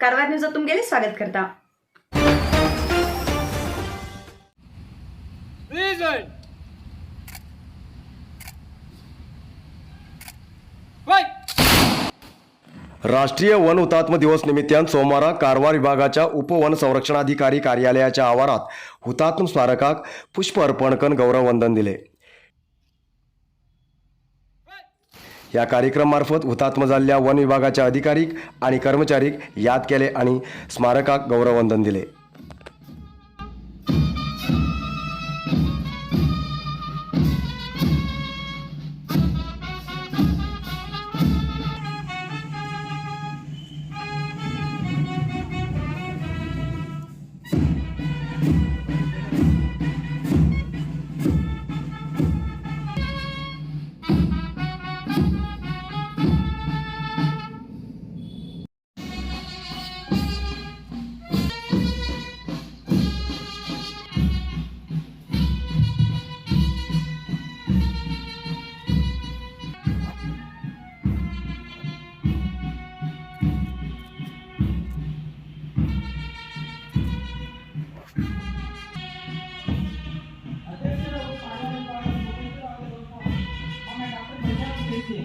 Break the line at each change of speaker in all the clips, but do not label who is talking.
कारवार न्यूजात तुमगेले स्वागत करता.
Reason. Right.
राष्ट्रीय वन हुतात्मा दिवस निमित्तान सोमवारा कारवार विभागाच्या उपवन संरक्षणाधिकारी कार्यालयाच्या आवारात हुतात्म स्मारकाक पुष्प अर्पण करून गौरववंदन दिले. या कार्यक्रमामार्फत हुतात्मा जाल्ल्या वन विभागाच्या अधिकारीक आणि कर्मचारीक याद केले आणि स्मारकाक गौरववंदन दिले.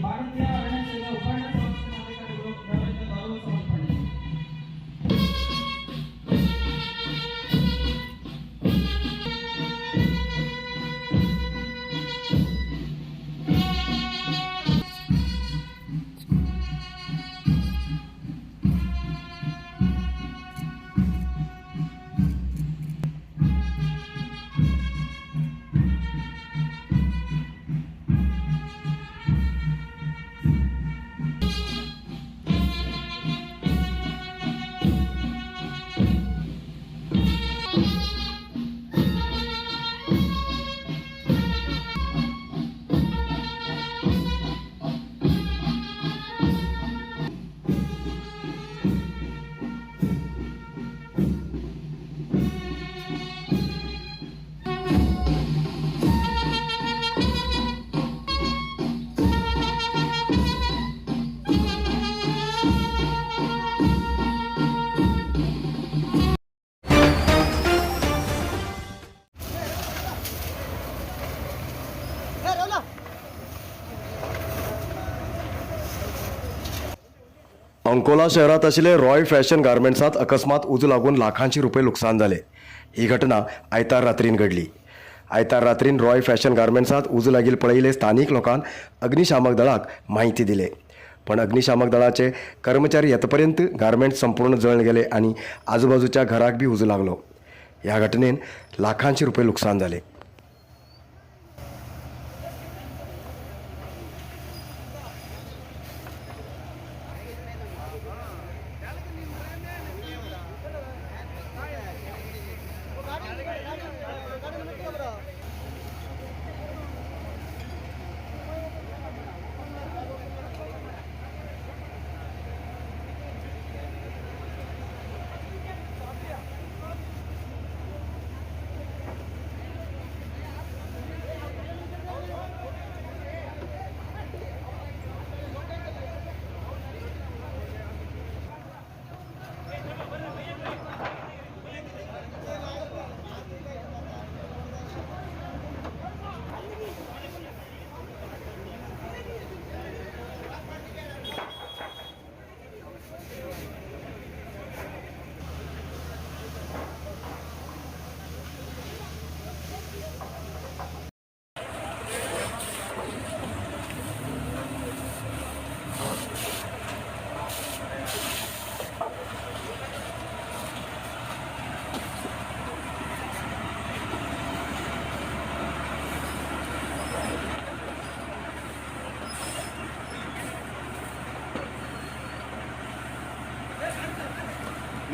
भारतीय अरण्य सेवा उपरण्य संरक्षण अधिकारी गौरव समर्पण.
अंकोला शहरात आशिल्ले रॉय फॅशन गार्मेंट्सात अकस्मात उजो लागून लाखांचे रुपये लुकसाण जाले. ही घटना आयतार रात्रीन घडली. आयतार रात्रीन रॉय फॅशन गार्मेंट्सात उजो लागिल पळयले स्थानीक लोकांक अग्निशामक दळाक म्हायती दिले, पण अग्निशामक दळाचे कर्मचारी येतपर्यंत गार्मेंट संपूर्ण जळून गेले आणि आजूबाजूच्या घराक बी उजो लागलो. ह्या घटनेन लाखांचे रुपये लुकसाण जाले.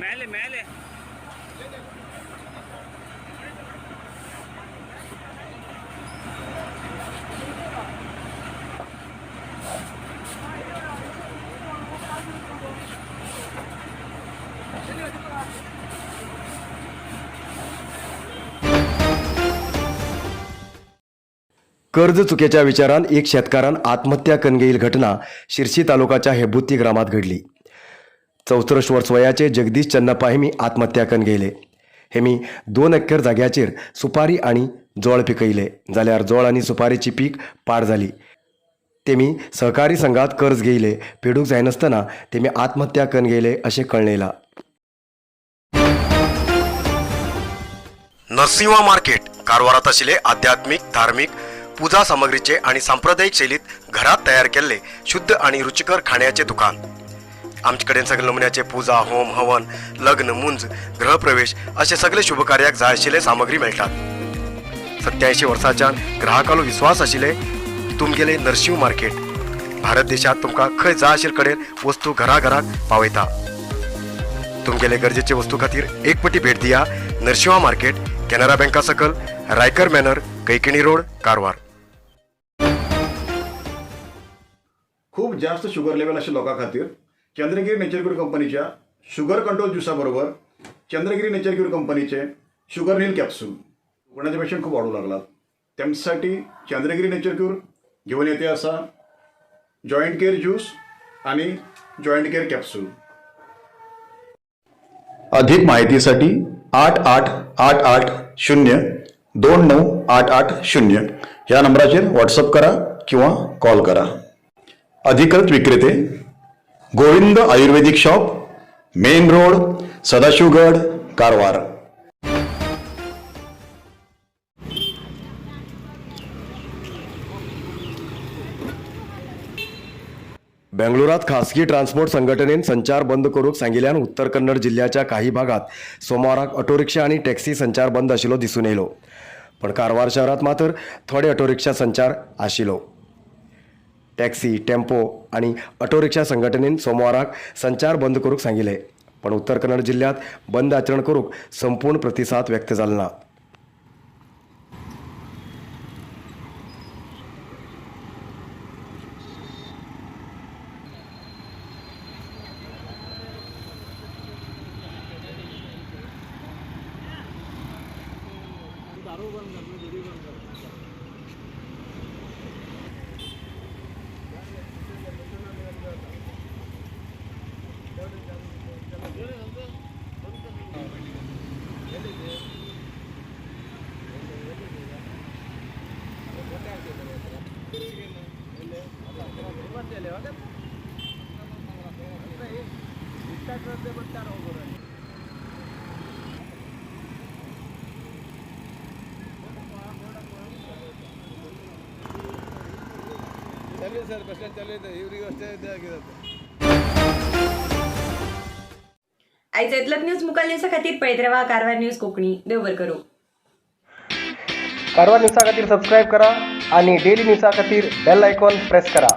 ಮೇಲೆ ಮೇಲೆ.
कर्ज चुकीच्या विचारान एक शेतकारान आत्महत्या करून घेईल घटना शिर्शी तालुकाच्या हेबुत्ती ग्रामात घडली. 64 वर्स वयाचे जगदीश चन्नप्पा हेमी आत्महत्या करून गेले. हेमी 2 एकर जाग्याचेर सुपारी आनी जोळ पिकयले जाल्यार जोळ आनी सुपारीची पीक पाड जाली. तेमी सहकारी संघात कर्ज घेयले फेडूंक जायनासतना तेमी आत्महत्या करून गेले अशें कळ्ळें. नरसिंहा मार्केट कारवारात आशिल्ले आध्यात्मिक धार्मिक पुजा सामग्रीचे आणि सांप्रदायिक शैलीत घरात तयार केल्ले शुद्ध आणि रुचिकर खाण्याचे दुकान. आमचे कडेन सगळे नमुन्याचे पुजा, होम, हवन, लग्न, मुंज, गृहप्रवेश असे सगळे शुभकार्याक जाय आशिल्ले सामग्री मेळटात. 87 वर्सांच्यान ग्राहकालो विश्वास आशिल्ले तुमगेले नरशिंव मार्केट भारत देशात तुमकां खंय जाय आशिल्ले कडेन वस्तू घराघराक पावयता. तुमगेले गरजेचे वस्तू खातीर एक पटी भेट दिया नरशिंहा मार्केट, कॅनरा बँका सकल, रायकर मॅनर, कैकिणी रोड, कारवार.
खूप जास्त शुगर लेवल आशिल्ल्या लोकां खातीर चंद्रगिरी नेचर क्यूर कंपनीच्या शुगर कंट्रोल ज्युसा बरोबर चंद्रगिरी नेचर क्यूर कंपनीचे शुगर नील कॅप्सूल. कोणाचे पेशंट खूप वाढू लागलात, त्यांच्यासाठी चंद्रगिरी नेचर क्यूर घेऊन येते असा जॉईंट केअर ज्यूस आणि जॉईंट केअर कॅप्सूल. अधिक माहितीसाठी 888880 29880 ह्या नंबराचेर व्हॉट्सअप करा किंवा कॉल करा. अधिकृत विक्रेते Govind Ayurvedic shop, main road, Sadashivgad, Karwar.
बेंगळुरात खासगी ट्रान्सपोर्ट संघटनेन संचार बंद करूंक सांगिल्ल्यान उत्तर कन्नड जिल्ल्याच्या काही भागात सोमवाराक ऑटोरिक्षा आनी टॅक्सी संचार बंद आशिल्लो दिसून येयलो. पण कारवार शहरात मात्र थोडे ऑटोरिक्षा संचार आशिल्लो. टॅक्सी, टेम्पो आनी ऑटोरिक्षा संघटनेन सोमवाराक संचार बंद करूंक सांगिल्लें, पण उत्तर कन्नड जिल्ल्यांत बंद आचरण करूंक संपूर्ण प्रतिसाद व्यक्त जालो ना.
ಚಲಿ ಸರ್, ಬಸ್ ಸ್ಟ್ಯಾಂಡ್ ಚಲಿ ಇದೆ, ಇವರಿಗೂ ಅಷ್ಟೇ ಇದೇ ಆಗಿರುತ್ತೆ.
आयज इतलोच न्यूज. मुखार न्यूजा खातीर पळयत रावा कारवार न्यूज कोंकणी. देव बरें करूं.
कारवार न्यूजा खातीर सबस्क्रायब करा आणि डेली न्यूजा खातीर बेल आयकॉन प्रेस करा.